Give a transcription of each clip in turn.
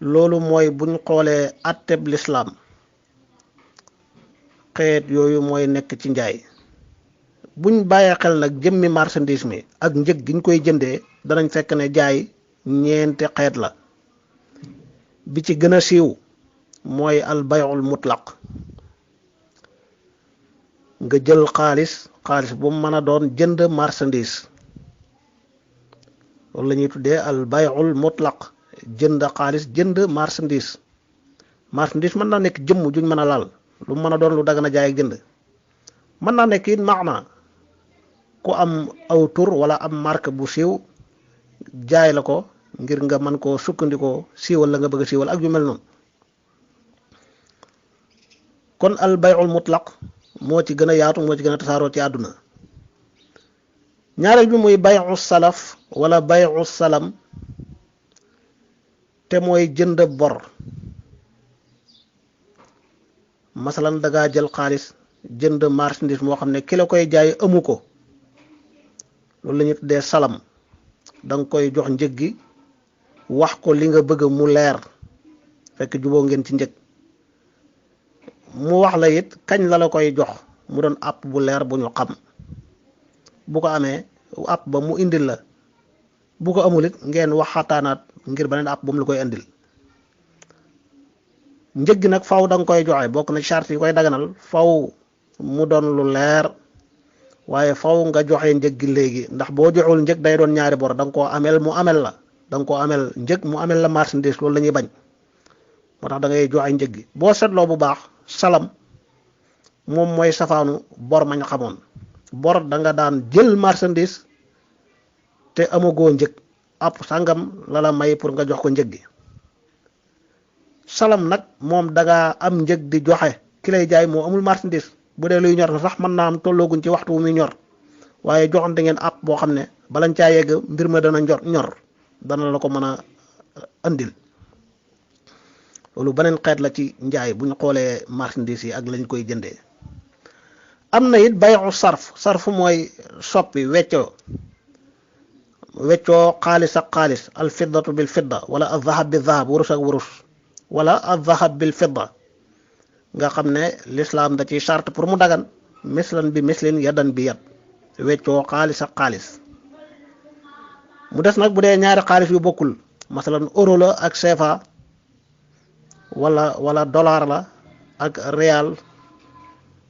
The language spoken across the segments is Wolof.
loolu mooy buñ xoolee atteb lislaam xeet yooyu mooy nekk ci njaay. buñ bàyyee xel nag jëmmi marchandise mi ak njëg giñ koy jëndee danañ fekk ne jaay ñeenti xeet la. bi ci gën a siiw mooy al bay'ul mutlaq, nga jël xaalis bu mën a doon jënd marchandise, loolu la ñuy tuddee al bay'ul mutlaq, jënd xaalis jënd marchandise. marchandise mën naa nekk jëmm juñ mën a laal, lu mën a doon lu dagan a jaay ak jënd. mën naa nekk it maana ku am aw tur wala am marque bu siiw jaay la ko ngir nga mën koo sukkandikoo siiwal la nga bëgg a siiwal ak yu mel noonu. kon al bay'ul mutlaq moo ci gën a yaatu, moo ci gën a tasaaroo ci àdduna. ñaareel bi muy bay'u salaf wala bay'u salam, te mooy jënd bor. masalan dangaa jël xaalis jënd marchandise moo xam ne ki la koy jaay amu ko, loolu la ñuy tuddee salam. danga koy jox njëg gi, wax ko li nga bëgg mu leer, fekk juboo ngeen ci njëg. mu wax la it kañ la koy jox, mu doon àpp bu leer bu ñu xam. bu ko amee àpp ba mu indil la, bu ko amul it ngeen waxataanaat ngir beneen àpp ba mu la koy indil. njëg gi nag faw danga koy joxe, bokk na charte yi koy daganal faw mu doon lu leer, waaye faw nga joxe njëg gi léegi, ndax boo joxul njëg day doon ñaari bor. danga koo amel mu amel la, danga koo amel njëg mu amel la marchandise, loolu la ñuy bañ. moo tax da ngay joxe njëg gi. boo seetloo bu baax salam moom mooy safaanu bor mañ xamoon. bor da nga daan jël marchandise te amagoo njëg, app sàngam la la may pour nga jox ko njëg gi. salam nag moom dangaa am njëg di joxe, ki lay jaay moo amul marchandise. bu dee luy ñor sax mën naa am tollooguñ ci waxtu wu muy ñor, waaye joxante ngeen app boo xam ne balañ caa yegg mbir ma dana ñor dana la ko mën a andil. loolu beneen xeet la ci njaay bu ñu xoolee marchandise yi ak lañ koy jëndee. am na it bay'u sarf mooy soppi weccoo xaalis ak xaalis, al fiddatu bil fidda wala al zahab bil zahab, wurus ak wurus, wala al zahab bil fidda. nga xam ne lislaam da ciy charte pour mu dagan, mislan bi mislin yadan bi yad, weccoo xaalis ak xaalis. mu des nag bu dee ñaari xaalis yu bokkul, masalan euro la ak CFA, wala dollar la ak réal,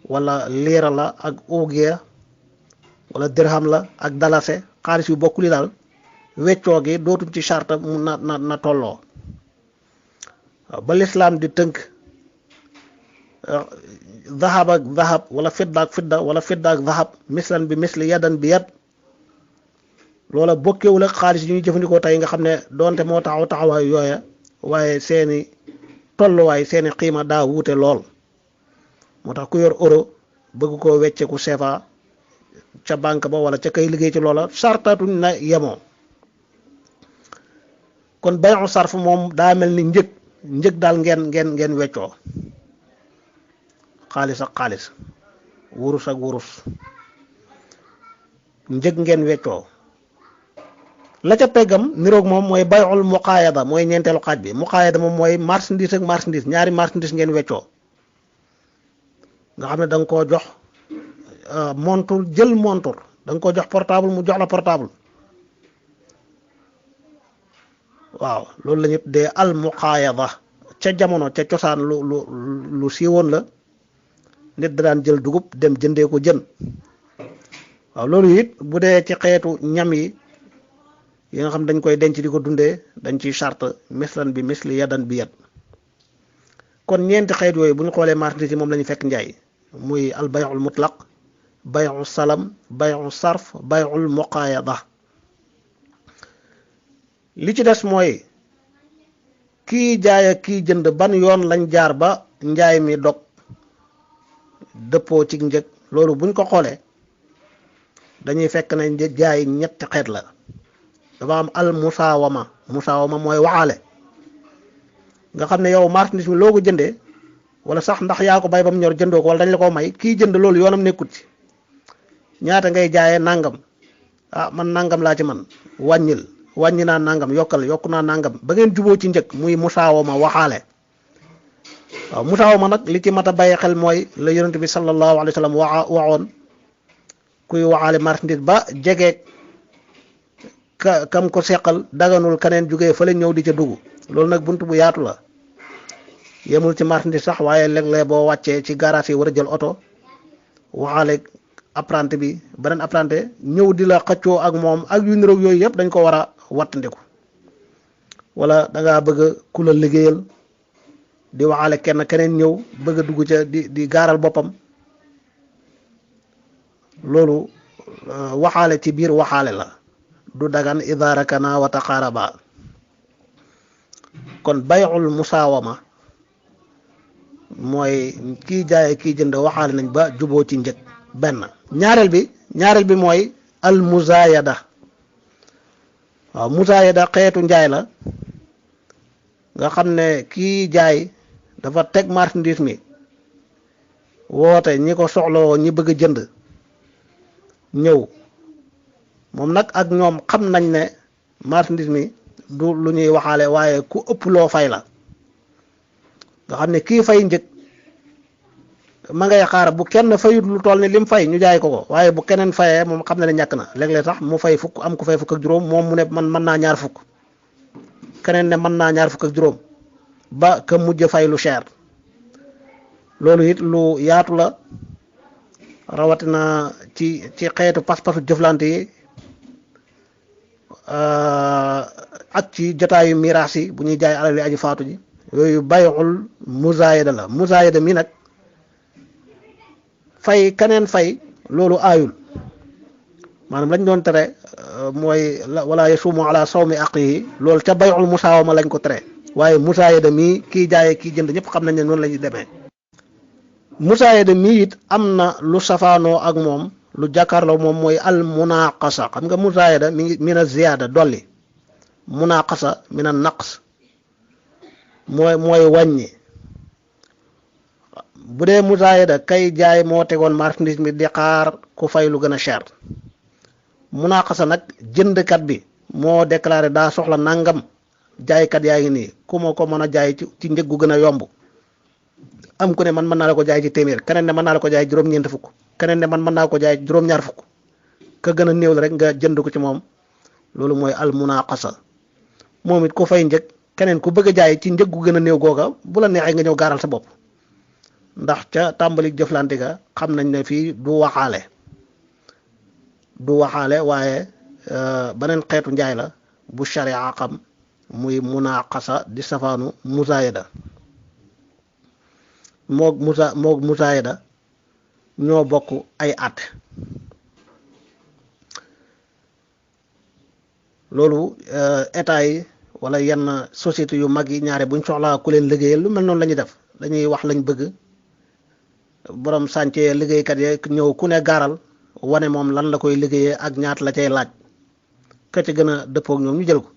wala liira la ak ugiya, wala dirham la ak dalase, xaalis yu bokkul yi daal weccoo gi dootuñ ci charte mu na tolloo. ba lislaam di tënk zahab ak zahab, wala fidda ak fidda, wala fidda ak zahab, mislan bi misli yadan bi yad, loola bokkewul ak xaalis yu ñuy jëfandikoo tey nga xam ne doonte moo taxawaay yooya, waaye seeni tolluwaay seeni xiima daa wuute lool. moo tax ku yor euro bëgg koo wecceeku CFA ca banque ba wala ca kay liggéey ci loola sartatuñ na yemoo. kon bay'u sarf moom daa mel ni njëg daal ngeen weccoo, xaalis ak xaalis, wurus ak wurus, njëg ngeen weccoo. la ca peggam niroog moom mooy bay'ul muqaayada, mooy ñeenteelu xaaj bi. muqaayada moom mooy marchandise ak marchandise, ñaari marchandise ngeen weccoo. nga xam ne da nga koo jox montre, jël montre, da nga koo jox portable mu jox la portable. waaw loolu la ñu tuddee al muqaayada. ca jamono ca cosaan lu siiwoon la, nit da daan jël dugub dem jëndee ko jën. waaw loolu it bu dee ci xeetu ñam yi nga xam dañ koy denc di ko dundee, dañ ciy charte mislan bi misli yadan bi yad. kon ñeenti xeet yooyu bu ñu xoolee marchandise yi moom la ñu fekk njaay, muy al bay'ul mutlaq, bay'u salam, bay'u sarf, bay'ul muqaayada. li ci des mooy kii jaay ak kii jënd ban yoon lañ jaar ba njaay mi dog dëppoo ci njëg. loolu buñ ko xoolee dañuy fekk ne jaay ñetti xeet la. dafa am al musaawama mooy waxaale, nga xam ne yow marchandise mi loo ko jëndee, wala sax ndax yaa ko bay ba mu ñor jëndoo ko wala dañ la ko may, kii jënd loolu yoonam nekkut ci ñaata ngay jaayee nangam, man nangam laa ci man, wàññil wàññi naa nangam yokkal yokku naa nangam ba ngeen juboo ci njëkk muy musaawama waxaale. waaw musaawama nag li ci mat a bàyyi xel mooy la yonent bi sallallahu alayhi wa sallam waxoon kuy waxaale marchandise ba jege kam ko seqal daganul keneen jógee fële ñëw di ca dugg loolu nag bunt bu yaatu la yemul ci marchandise sax waaye léeg-léeg boo wàccee ci garage yi war a jël oto waxaale apprenti bi beneen apprenti ñëw di la xëccoo ak moom ak yu niroog yooyu yëpp dañ ko war a wattandiku. wala da ngaa bëgg ku la liggéeyal di waxaale keneen ñëw bëgg a dugg ca di gaaral boppam loolu waxaale ci biir waxaale la du dagan idha rakana wa taqaraba. kon bay'ul musaawama mooy kii jaaye kii jënd waxaale nañ ba juboo ci njëg benn. ñaareel bi mooy al muzaayada. waaw muzaayada xeetu njaay la nga xam ne kii jaay dafa teg marchandise mi woote ñi ko soxlawoo ñi bëgg a jënd ñëw moom nag ak ñoom xam nañ ne marchandise mi du lu ñuy waxaale waaye ku ëpp loo fay la nga xam ne kii fay njëg ma ngay xaar bu kenn fayut lu toll ni lim fay ñu jaay ko waaye bu keneen fayee moom xam na ne ñàkk na léeg-léeg sax mu fay fukk am ku fay fukk ak juróom moom mu ne man mën naa ñaar fukk keneen ne mën naa ñaar fukk ak juróom ba ka mujj fay lu cher loolu it lu yaatu la rawatina ci xeetu pas-pasu jëflante yi ak ci jotaayu miraas yi bu ñuy jaay alal yi aji faatu ji yooyu bay'ul muzaayada la. muzaayada mi nag fay keneen fay loolu aayul maanaam lañ doon tere mooy wala yasumu ala sawmi aqihi loolu ca bay'ul musaawama lañ ko tere waaye musaayada mii kii jaayee kii jënd ñëpp xam nañ ne noonu la ñuy demee. musaayada mii it am na lu safaanoo ak moom lu jàkkaarloo moom mooy al munaqasa. xam nga musaayada mi ngi mina ziyaada dolli munaqasa mina naqs mooy wàññi. bu dee musaayada kay jaay moo tegoon marchandise mi di xaar ku fay lu gën a cher munaqasa nag jëndkat bi moo déclaré daa soxla nangam jaaykat yaa ngi nii ku ma ko mën a jaay ci njëg gu gën a yomb am ku ne man mën naa la ko jaay ci téeméer keneen ne mën naa la ko jaay juróom-ñeent fukk keneen ne man mën naa ko jaay juróom-ñaar fukk ka gën a néew la rek nga jënd ko ci moom loolu mooy al munaqasa. moom it ku fay njëg keneen ku bëgg a jaay ci njëg gu gën a néew googa bu la neexee nga ñëw gaaral sa bopp ndax ca tàmbali jëflante ga xam nañ ne fii du waxaale waaye beneen xeetu njaay la bu sharia xam muy munaqasa di safaanu musaayada. moog musaayada ñoo bokk ay at. loolu état yi wala yenn société yu mag yi ñaare buñ soxlaa ku leen liggéeyal lu mel noonu la ñuy def dañuy wax lañ bëgg borom chantier liggéeykat yi ñëw ku ne gaaral wane moom lan la koy liggéeyee ak ñaat la cay laaj ka ca gën a dëppook ñoom ñu jël ko.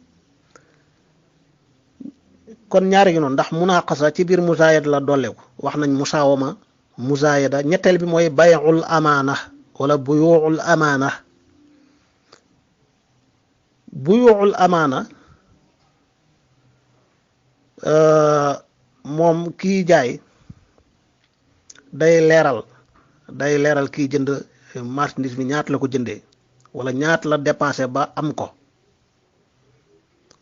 kon ñaari gi noonu ndax munaqasa ci biir musaayada la dolleeku wax nañ musaawama musaayada. ñetteel bi mooy bay'ul amaana wala buyu'ul amaana. buyu'ul amaana moom kii jaay day leeral kii jënd marchandise bi ñaata la ko jëndee wala ñaata la dépensé ba am ko.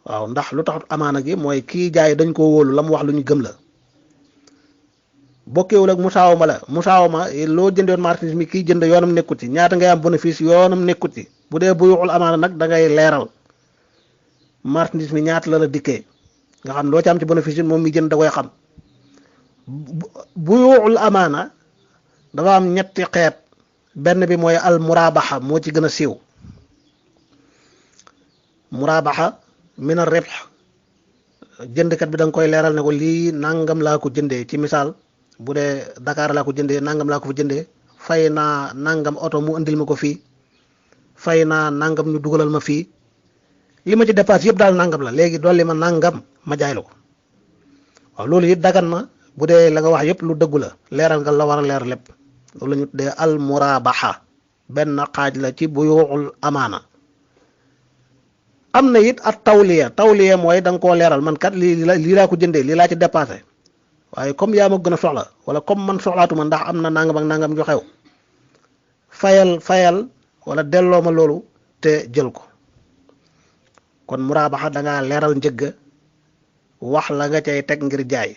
waaw ndax lu tax amaana gi mooy kii jaay dañ koo wóolu la mu wax lu ñu gëm la bokkeewul ak musaawama loo jëndoon marchandise mi kii jënd yoonam nekkut ci ñaata ngay am bénéfice yoonam nekkut ci. bu dee buyu'ul amaana nag da ngay leeral marchandise mi ñaata la dikkee nga xam loo ci am ci bénéfice moom mi jënd da koy xam. buyu'ul amaana dafa am ñetti xeet benn bi mooy al murabaxa moo ci gën a siiw. murabaxa min ar ribh jëndkat bi da nga koy leeral ne ko lii nangam laa ko jëndee ci misaal bu dee Dakar laa ko jëndee nangam laa ko fa jëndee fay naa nangam oto mu indil ma ko fii fay naa nangam ñu dugalal ma fii li ma ci dépasse yëpp daal nangam la léegi dolli ma nangam ma jaay la ko. waaw loolu it dagan na bu dee la nga wax yëpp lu dëggu la leeral nga la war a leer lépp loolu la ñu tuddee al murabaxa benn xaaj la ci buyu'ul amaana. am na it at tawliya mooy da nga koo leeral man kat lii laa ko jëndee lii laa ci dépassé waaye comme yaa ma gën a soxla wala comme man soxlaatuma ndax am na nangam ak nangam ju xew fayal wala delloo ma loolu te jël ko kon muraabaxa da ngaa leeral njëgg wax la nga cay teg ngir jaay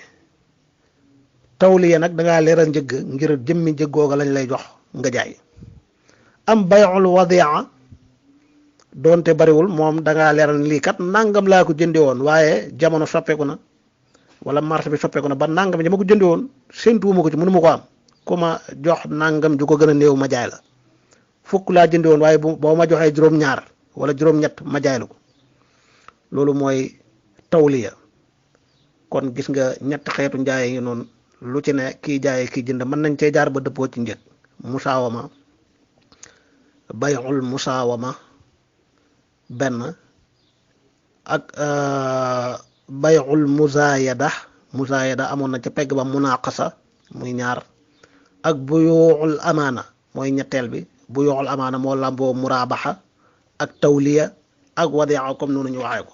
tawliya nag da ngaa leeral njëgg ngir jëmmi njëggooga lañ lay jox nga jaay am bay'ul wadi'a doonte bariwul moom da ngaa leeral lii kat nangam laa ko jënde woon waaye jamono soppeeku na wala marché bi soppeeku na ba nangam ja ma ko jënde woon séntuwuma ko ci mënuma ko am ku ma jox nangam ju ko gën a néew ma jaay la fukk laa jënde woon waaye boo ma joxee juróom-ñaar wala juróom-ñett ma jaay la ko loolu mooy tawliya kon gis nga ñett xeetu njaay yi noonu lu ci ne kii jaayee kii jënd mën nañ cee jaar ba dëppoo ci njëg musaawama bay'ul musaawama benn ak bay'ul muzaayada amoon na ca pegg ba munaqasa muy ñaar ak buyu'ul amaana mooy ñetteel bi buyu'ul amaana moo làmboo muraabaxa ak tawliya ak wadi'a comme noonu ñu waxee ko